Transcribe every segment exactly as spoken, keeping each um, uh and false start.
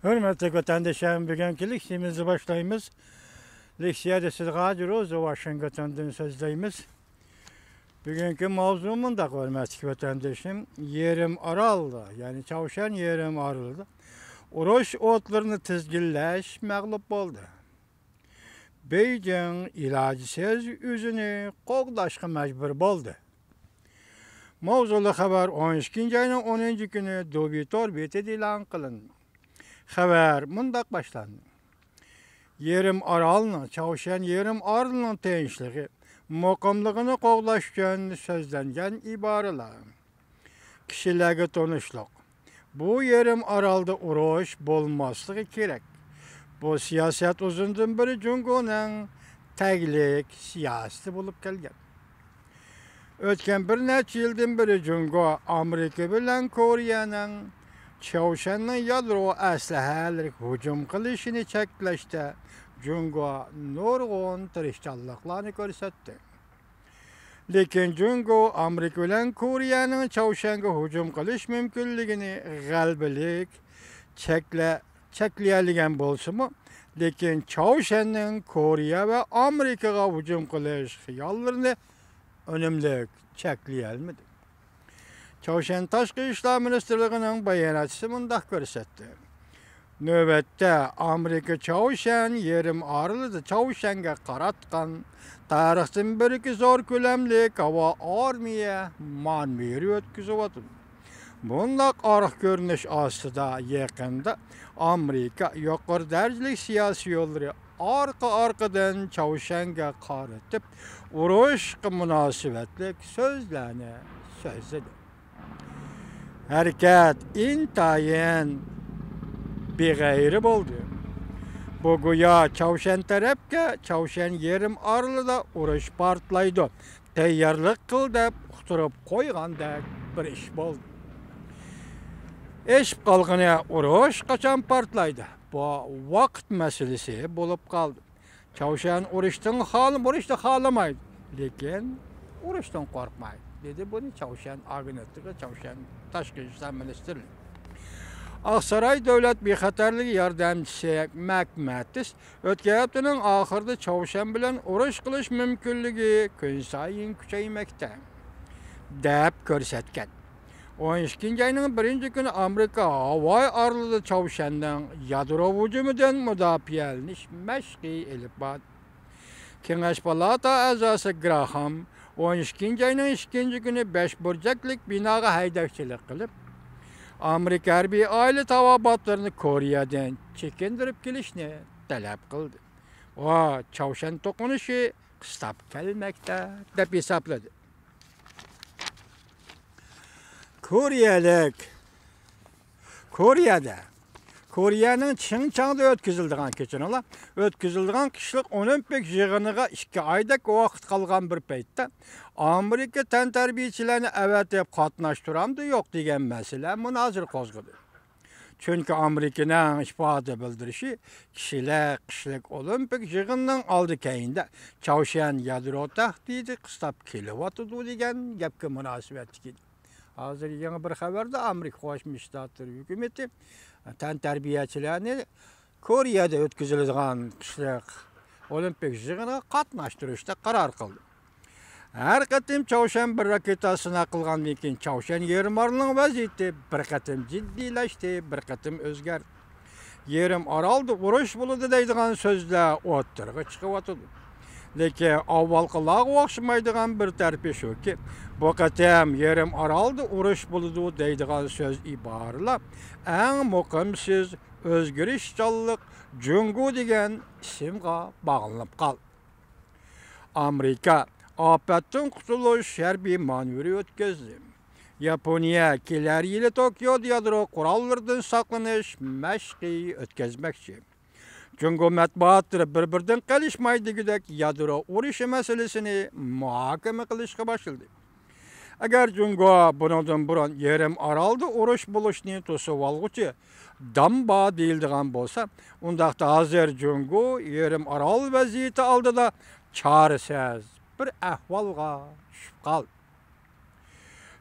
ھۆرمەتلىك ۋەتەندىشىم، بۈگۈنكى لېكسىيەمىزنى باشلايمىز. لېكسىيەدە سىزگە ھاجىر روزى ۋاشىنگتوندىن سۆزلەيمىز. بۈگۈنكى ماۋزۇ مۇنداق، ھۆرمەتلىك ۋەتەندىشىم، يېرىم ئارالدا، يەنى چاۋشيەن يېرىم ئارىلىدا ئۇرۇش ئوتلىرىنى تىزگىنلەش مەغلۇپ بولدى. بېيجىڭ ئىلاجسىز ئۆزىنى قوغداشقا مەجبۇر بولدى. ماۋزۇلۇق خەۋەر ئون ئىككىنچى ئاينىڭ ئونىنچى كۈنى دۇبى تور بېتىدە ئېلان قىلىندى. خەۋەر مۇنداق باشلاندى. يېرىم ئارالنىڭ، چاۋشيەن يېرىم ئارىلىنىڭ تىنچلىقى، مۇقىملىقىنى قوغداش ئۈچۈن سۆزلەنگەن ئىبارىلەر. كىشىلەرگە تونۇشلۇق. بۇ يېرىم ئارالدا ئۇرۇش بولماسلىقى كېرەك. بۇ سىياسەت ئۇزۇندىن بېرى جۇڭگونىڭ تەگلىك سىياسىتى بولۇپ كەلگەن. ئۆتكەن بىر نەچچە يىلدىن بېرى جۇڭگو ئامېرىكا بىلەن كورېيەنىڭ چاۋشيەننىڭ يادرو ئەسلىھەلىرىگە ھۇجۇم قىلىشىنى چەكلەشتە جۇڭگو نۇرغۇن تىرىشچانلىقلارنى كۆرسەتتى. لېكىن جۇڭگو ئامېرىكا بىلەن كورېيەنىڭ چاۋشيەنگە ھۇجۇم قىلىش مۇمكىنلىكىنى غەلىبىلىك چەكلە-، چەكلىيەلىگەن بولسىمۇ، لېكىن چاۋشيەننىڭ كورېيە ۋە ئامېرىكىغا ھۇجۇم قىلىش خىياللىرىنى ئۈنۈملۈك چەكلىيەلمىدى. چاۋشيەن تاشقى ئىشلار مىنىستىرلىقىنىڭ باياناتچىسى مۇنداق كۆرسەتتى. نۆۋەتتە ئامېرىكا چاۋشيەن يېرىم ئارىلىدا چاۋشيەنگە قاراتقان تارىختىن بىركى زور كۆلەملىك ھاۋا ئارمىيە مانېۋىرى ئۆتكۈزۈۋاتىدۇ. بۇنداق ئارقا كۆرۈنۈش ئاستىدا يېقىندا ئامېرىكا يۇقىرى دەرىجىلىك سىياسىيونلىرى ئارقا-ئارقىدىن چاۋشيەنگە قارىتىپ ئۇرۇشقا مۇناسىۋەتلىك سۆزلەرنى سۆزلىدى. ھەرىكەت ئىنتايىن بىغەيرە بولدى. بۇ گويا چاۋشيەن تەرەپكە چاۋشيەن يېرىم ئارىلىدا ئۇرۇش پارتلايدۇ، تەييارلىق قىل دەپ ئۇقتۇرۇپ قويغاندەك بىر ئىش بولدى. ئېشىپ قالغىنى ئۇرۇش قاچان پارتلايدۇ؟ بۇ ۋاقىت مەسىلىسى بولۇپ قالدى. چاۋشيەن ئۇرۇشتىن خال-، ئۇرۇشنى خالىمايدۇ، لېكىن ئۇرۇشتىن قورقمايدۇ، دېدى بۇنى چاۋشيەن ئاگېنتلىقى، چاۋشيەن تاشقى ئىشلار مىنىستىرى. ئاقساراي دۆلەت بىخەتەرلىكى ياردەمچىسى مەك مەتىس ئۆتكەن ھەپتىنىڭ ئاخىرىدا چاۋشيەن بىلەن ئۇرۇش قىلىش مۇمكىنلىكى كۈنسايىن كۈچەيمەكتە، دەپ كۆرسەتكەن. ئون ئىككىنچى ئاينىڭ بىرىنچى كۈنى ئامېرىكا ھاۋاي ئارىلىدا چاۋشيەننىڭ يادرو ھۇجۇمىدىن مۇداپىئەلىنىش مەشقى ئېلىپ باردى. كېڭەش پالاتا ئەزاسى گراخام ئون ئىككىنچى ئاينىڭ ئىككىنچى كۈنى بەش بۇرجەكلىك بىناغا ھەيدەكچىلىك قىلىپ، ئامېرىكا ھەربىي ئائىلە تاۋابىئاتلىرىنى كورېيەدىن چېكىندۈرۈپ كېلىشنى تەلەپ قىلدى. ۋا، چاۋشيەن توقۇنۇشى قىستاپ كەلمەكتە، دەپ ھېسابلىدى. كورېيەلىك، كورېيەدە، كورېيەنىڭ چىڭچاڭدا ئۆتكۈزۈلىدىغان، كەچۈرۈڭلار، ئۆتكۈزۈلىدىغان قىشلىق ئولىمپىك يىغىنىغا ئىككى ئايدەك ۋاقىت قالغان بىر پەيتتە، ئامېرىكا تەنتەربىيەچىلەرنى ئەۋەتىپ قاتناشتۇرامدۇ يوق دېگەن مەسىلە مۇنازىرە قوزغىدى. چۈنكى ئامېرىكىنىڭ ئىپادە بىلدۈرۈشى كىشىلەر قىشلىق ئولىمپىك يىغىنىنىڭ ئالدى كەينىدە چاۋشيەن يادرو تەھدىتى قىستاپ كېلىۋاتىدۇ دېگەن گەپكە مۇناسىۋەتلىك ئىدى. ھازىر يېڭى بىر خەۋەردە ئامېرىكا قوشما شتاتلىرى ھۆكۈمىتى تەنتەربىيەچىلەرنى كورېيەدە ئۆتكۈزۈلىدىغان قىشلىق ئولىمپىك يىغىنىغا قاتناشتۇرۇشتا قارار قىلدى. ھەر قېتىم چاۋشيەن بىر راكېتا سىناق قىلغاندىن كېيىن، چاۋشيەن يېرىم ئارىلىنىڭ ۋەزىيىتى بىر قېتىم جىددىيلەشتى، بىر قېتىم ئۆزگەردى. يېرىم ئارالدا ئۇرۇش بولىدۇ دەيدىغان سۆزلەر ئوتتۇرىغا چىقىۋاتىدۇ. لېكىن ئاۋۋالقىلارغا ئوخشىمايدىغان بىر تەرىپى شۇكى، بۇ قېتىم يېرىم ئارالدا ئۇرۇش بولىدۇ دەيدىغان سۆز ئىبارىلەر ئەڭ مۇقىمسىز، ئۆزگىرىشچانلىق، جۇڭگو دېگەن ئىسىمغا باغلىنىپ قالدى. ئامېرىكا ئاپەتتىن قۇتۇلۇش ھەربىي مانېۋىرى ئۆتكۈزدى. ياپونىيە كېلەر يىلى توكيودا يادرو قوراللىرىدىن ساقلىنىش مەشقى ئۆتكۈزمەكچى. جۇڭگو مەتبۇئاتلىرى بىر-بىرىدىن قېلىشماي دېگۈدەك يادرو ئۇرۇشى مەسىلىسىنى مۇھاكىمە قىلىشقا باشلىدى. ئەگەر جۇڭگو بۇنىڭدىن بۇرۇن يېرىم ئارالدا ئۇرۇش بولۇشنى توسۇۋالغۇچى دامبا دېيىلىدىغان بولسا، ئۇنداقتا ھازىر جۇڭگو يېرىم ئارال ۋەزىيىتى ئالدىدا چارىسىز بىر ئەھۋالغا چۈشۈپ قالدى.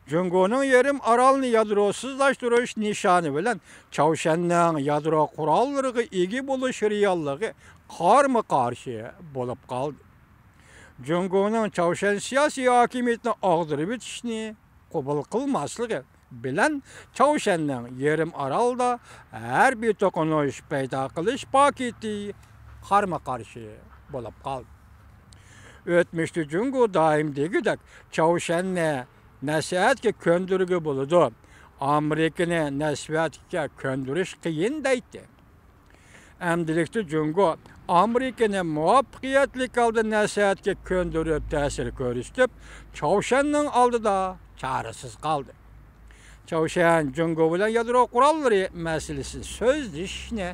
جۇڭگونىڭ يېرىم ئارالنى يادروسىزلاشتۇرۇش نىشانى بىلەن چاۋشيەننىڭ يادرو قوراللىرىغا ئىگە بولۇش رېئاللىقى قارمۇ قارشى بولۇپ قالدى. جۇڭگونىڭ چاۋشيەن سىياسىي ھاكىمىيىتىنى ئاغدۇرۇۋېتىشنى قوبۇل قىلماسلىقى بىلەن چاۋشيەننىڭ يېرىم ئارالدا ھەربىي توقۇنۇش پەيدا قىلىش پاكىتى قارمۇ قارشى بولۇپ قالدى. ئۆتمۈشتە جۇڭگو دائىم دېگۈدەك چاۋشيەننى نەسىھەتكە كۆندۈرگىلى بولىدۇ، ئامېرىكىنى نەسىھەتكە كۆندۈرۈش قىيىن دەيتتى. ئەمدىلىكتە جۇڭگو ئامېرىكىنى مۇۋەپپەقىيەتلىك ھالدا نەسىھەتكە كۆندۈرۈپ تەسىر كۆرسىتىپ، چاۋشيەننىڭ ئالدىدا چارىسىز قالدى. چاۋشيەن جۇڭگو بىلەن يادرو قوراللىرى مەسىلىسىنى سۆزلىشىشنى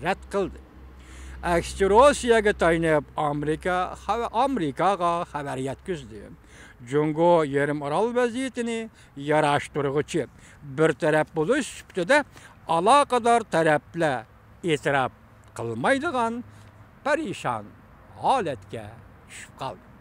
رەت قىلدى. ئەكسىچە روسىيەگە تايىنىپ ئامېرىكا خەۋە-، ئامېرىكاغا خەۋەر يەتكۈزدى. جۇڭگو يېرىم ئارال ۋەزىيىتىنى ياراشتۇرغۇچى بىر تەرەپ بولۇش سۈپىتىدە ئالاقىدار تەرەپلەر ئېتىراپ قىلمايدىغان پەرىشان ھالەتكە چۈشۈپ قالدى.